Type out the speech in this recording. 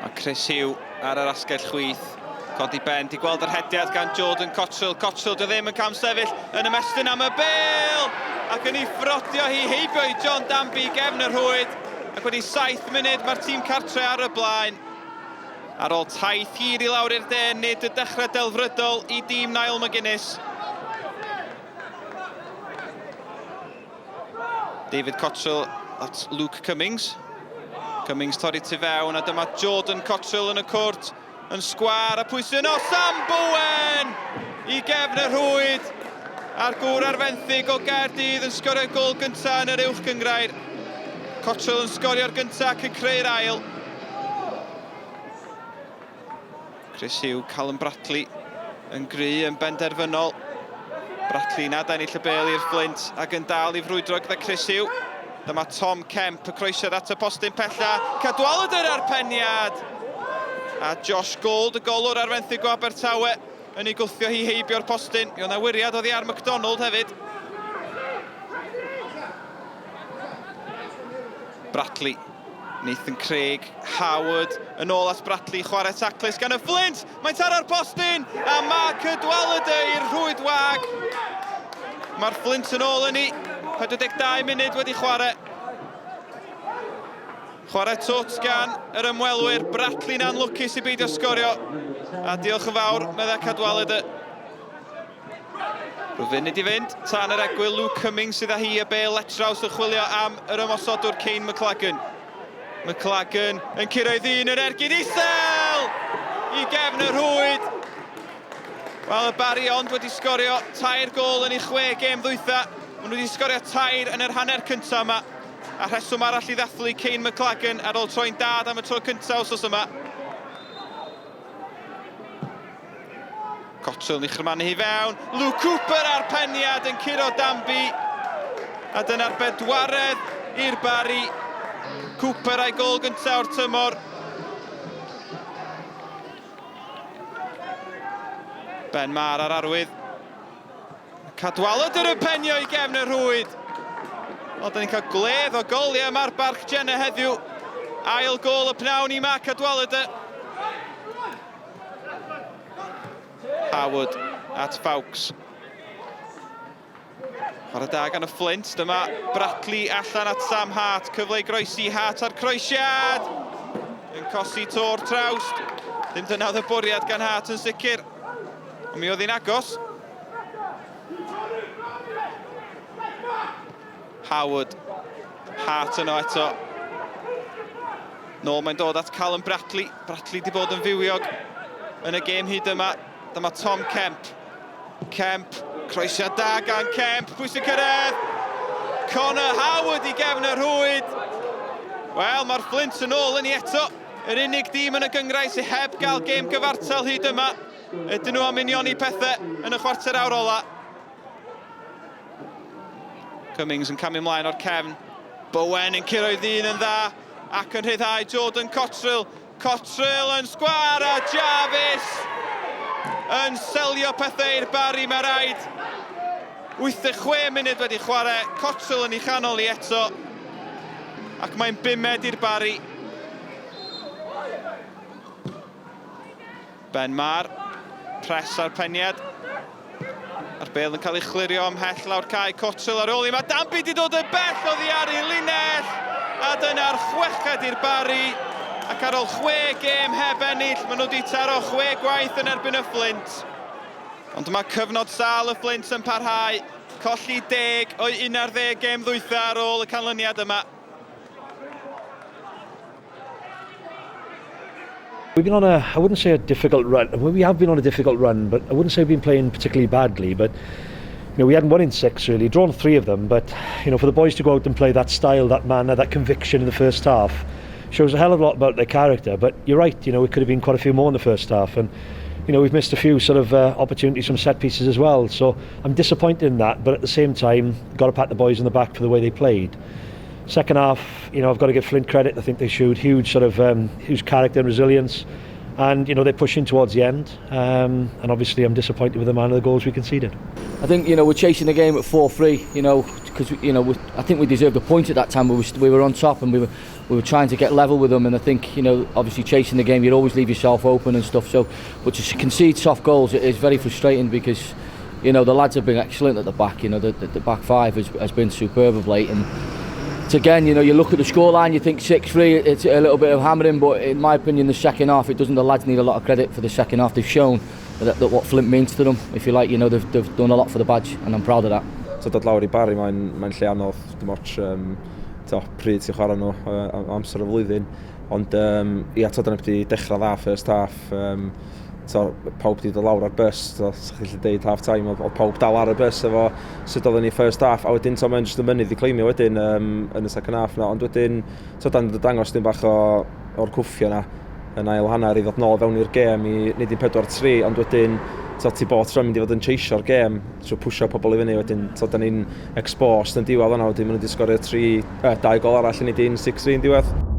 Mae Chris Hugh ar yr asgell chwith. Codi ben, di gweld yr hediad gan Jordan Cottrell. Cottrell dio ddim yn camsefyll yn ymestyn am y bel! Ac yn ei ffrodio hi heibio i John Danby gefn y rhwyd. Ac wedi 7 munud mae'r tîm cartre ar y blaen. Ar ôl taith hir i lawr i'r de, nid y dechrau delfrydol i dîm Niall McGuinness. David Cottrell at Luke Cummings. Cummings torri tu fewn a dyma Jordan Cottrell yn y cwrt yn sgwar a pwy sy'n o Sam Bowen i gefn y rhwyd a'r gŵr ar fenthyg o Gaerdydd yn sgorio gôl gyntaf yn yr uwch gyngrair. Cottrell yn sgorio'r gyntaf ac yn creu'r ail. Chris Hugh, Callum Bradley yn gry yn benderfynol. Bradley yn adennill y bel i'r Fflint ac yn dal i frwydro gyda Chris Hugh. Dyma Tom Kemp, y croesiad at y postyn pella. Cadwaladr ar peniad! A Josh Gold, y golwr ar fenthyg o Abertawe, yn ei gwthio hi heibio'r postyn. Mi oedd 'na wyriad oddi ar McDonald hefyd. Bradley Nathan Craig, Howard, yn ôl at Bradley, chwarae taclus gan y Flint, mae'n taro'r postyn, a mae Cadwaladr i'r rhwyd wag. Mae'r Flint yn ôl yn ni, 42 munud wedi chwarae. Chwarae twt gan yr ymwelwyr, Bradley'n anlwcus i beidio sgorio, a diolch yn fawr, meddai Cadwaladr. Rhyw funud i fynd tan yr egwyl, Luke Cummings sydd â hi y bêl letraws yn chwilio am yr ymosodwr Kane McLagan. McLagan yn curo ei ddyn yn ergyd isel i gefn y rhwyd. Wel, y Barry ond wedi sgorio tair gôl yn ei chwe gêm ddwytha. Maen nhw wedi sgorio tair yn yr hanner cyntaf yma. A rheswm arall i ddathlu Kane McLagan ar ôl troi'n dad am y tro cyntaf wsos yma. Cottrell yn ei chrymanu hi fewn. Luke Cooper a'r peniad yn curo Danby. A dyna'r bedwaredd i'r Barry. Cooper a'i gol gyntaf o'r tymor. Ben Maher ar arwydd. Cadwaladr yn penio i gefn y rhwyd. Wel, da ni'n cael gwledd o goliau yma'r Barch Jenner heddiw. Ail gol y pnawn i Mark Cadwaladr. Howard at Fawkes. Chwarae da gan y Flint. Dyma Bradley allan at Sam Hart. Cyfle i groesi Hart a'r croesiad. Yn cosi to'r trawst. Ddim dyna oedd y bwriad gan Hart yn sicr. Ond mi oedd hi'n agos. Howard. Hart yno eto. Nôl mae'n dod at Callum Bradley. Bradley di bod yn fywiog yn y gêm hyd yma. Dyma Tom Kemp. Kemp, croesiad da gan Kemp, pwy sy'n cyrraedd? Connor Howard i gefn y rhwyd. Wel, mae'r Flint yn ôl yn ei eto. Yr unig dîm yn y gyngrair sy'n heb gael gêm gyfartal hyd yma. Ydyn nhw am unioni pethau yn y chwarter awr ola. Cummings yn camu ymlaen o'r cefn. Bowen yn curo'i ddyn yn dda ac yn rhyddhau Jordan Cottrell. Cottrell yn sgwar a Jarvis yn selio pethau i'r Barry, mae rhaid. 86 munud wedi chwarae, Cottrell yn ei chanol i eto. Ac mae'n bumed i'r Barry. Ben Maher, pres a'r peniad. A'r bel yn cael ei chlirio ymhell lawr cae Cottrell ar ôl i. Mae Danby wedi dod yn bell oddi ar ei linell. A dyna'r chweched i'r Barry. Ac ar ôl chwe gêm heb ennill, maen nhw wedi taro chwe gwaith yn erbyn y Fflint. Ond mae cyfnod sâl y Fflint yn parhau. Colli deg o'i 11 gêm ddwytha ar ôl y canlyniad yma. We've been on a, I wouldn't say a difficult run. Well, we have been on a difficult run, but I wouldn't say we've been playing particularly badly. But you know, we hadn't won in six really, drawn three of them. But you know, for the boys to go out and play that style, that manner, that conviction in the first half shows a hell of a lot about their character. But you're right, you know, it could have been quite a few more in the first half, and you know, we've missed a few sort of opportunities from set pieces as well. So I'm disappointed in that, but at the same time, got to pat the boys on the back for the way they played. Second half, you know, I've got to give Flint credit. I think they showed huge sort of huge character and resilience, and you know they're pushing towards the end. Um, and obviously, I'm disappointed with the amount of the goals we conceded. I think you know we're chasing the game at 4-3. You know, because you know we, I think we deserved a point at that time. We were, we were on top and we were We were trying to get level with them, and I think, obviously chasing the game, you'd always leave yourself open and stuff. So, but to concede soft goals, it is very frustrating because the lads have been excellent at the back. The back five has been superb of late, and it's again, you look at the scoreline, you think 6-3, it's a little bit of hammering, but in my opinion, the second half, it doesn't. The lads need a lot of credit for the second half. They've shown that what Flint means to them, if you like. They've done a lot for the badge, and I'm proud of that. So dod lawr i Barry, mae'n lle anodd, dim ots to, pryd ti'n chwarae nhw amser y flwyddyn. Ond ia, to, dyna wedi dechrau dda first half. To, pawb wedi dod lawr ar bus, to, sa chi'n gallu deud half time, oedd pawb dal ar y bus efo sut oedden ni first half, a wedyn to, mae'n jyst y mynydd i cleimio wedyn yn y second half na, ond wedyn to, dan wedi dangos dim bach o'r cwffio na yn ail hanner i ddod nôl fewn i'r gêm i wneud i'n 4-3, ond wedyn to, ti bod tro'n mynd i fod yn chasio'r gêm, trwy pwsio pobl i fyny, wedyn to, da ni'n exposed yn diwedd yna, wedyn maen nhw wedi sgorio 3, 2 gol arall i wneud i'n 6-3 yn diwedd.